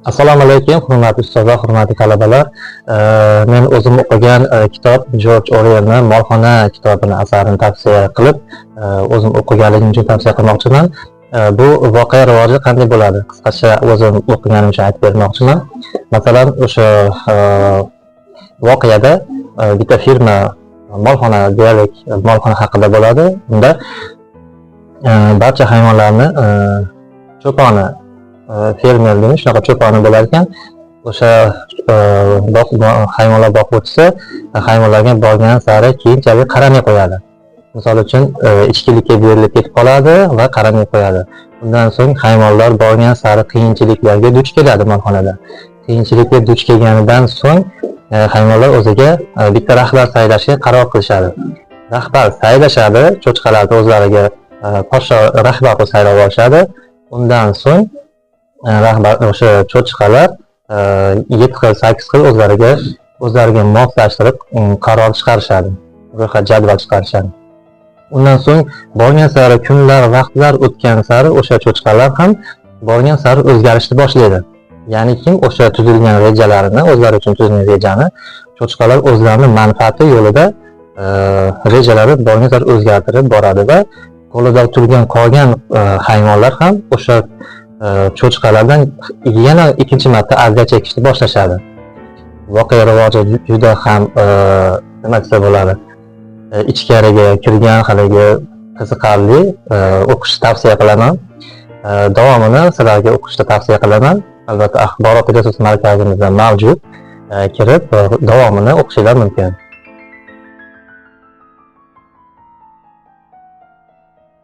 Assalomu alaykum, hurmatli ustozlar, hurmatli talabalar. Men o'zim o'qigan kitob, Jorj Orwellni "Molxona" kitobini, asarini tavsiya qilib, o'zim o'qiganligim uchun tavsiya qilmoqchiman. Bu voqea rivoji qanday bo'ladi? Qisqacha o'zim o'qiganim uchun aytib bermoqchiman. Masalan, o'sha voqeada bitta firma, molxona deyarli, molxona haqida bo'ladi. Unda barcha hayvonlarni cho'poni, fermer deymiz, shunaqa cho'poni bo'lar ekan. O'sha hayvonlar boquvchisi hayvonlarga borgan sari keyinchalik qaramay qo'yadi. Misol uchun, ichkilikka berilib ketib qoladi va qaramay qo'yadi. Undan so'ng hayvonlar borgan sari qiyinchiliklarga duch keladi molxonada. Qiyinchilikka duch kelganidan so'ng hayvonlar o'ziga bitta rahbar saylashga qaror qilishadi. Rahbar saylashadi, cho'chqalarni o'zlariga podsho, rahbar qilib saylab olishadi. Undan so'ng rahbar, o'sha cho'chqalar yetti xil, sakkiz xil o'zlariga moslashtirib qaror chiqarishadi, ro'yxat, jadval chiqarishadi. Undan so'ng borgan sari kunlar, vaqtlar o'tgan sari o'sha cho'chqalar ham borgan sari o'zgarishni boshlaydi. Ya'ni kim o'sha tuzilgan rejalarini, o'zlari uchun tuzilgan rejani cho'chqalar o'zlarini manfaati yo'lida rejalari borgan sari o'zgartirib boradi va qo'lida turgan, qolgan hayvonlar ham o'sha cho'chqalardan yana ikkinchi marta aziyat chekishni boshlashadi. Voqea rivoji juda ham, nima desa bo'ladi, ichkariga kirgan, haligi qiziqarli, o'qishni tavsiya qilaman. Davomini sizlarga o'qishni tavsiya qilaman. Albatta, axborot resurs markazimizda mavjud. Kirib davomini o'qishinglar mumkin.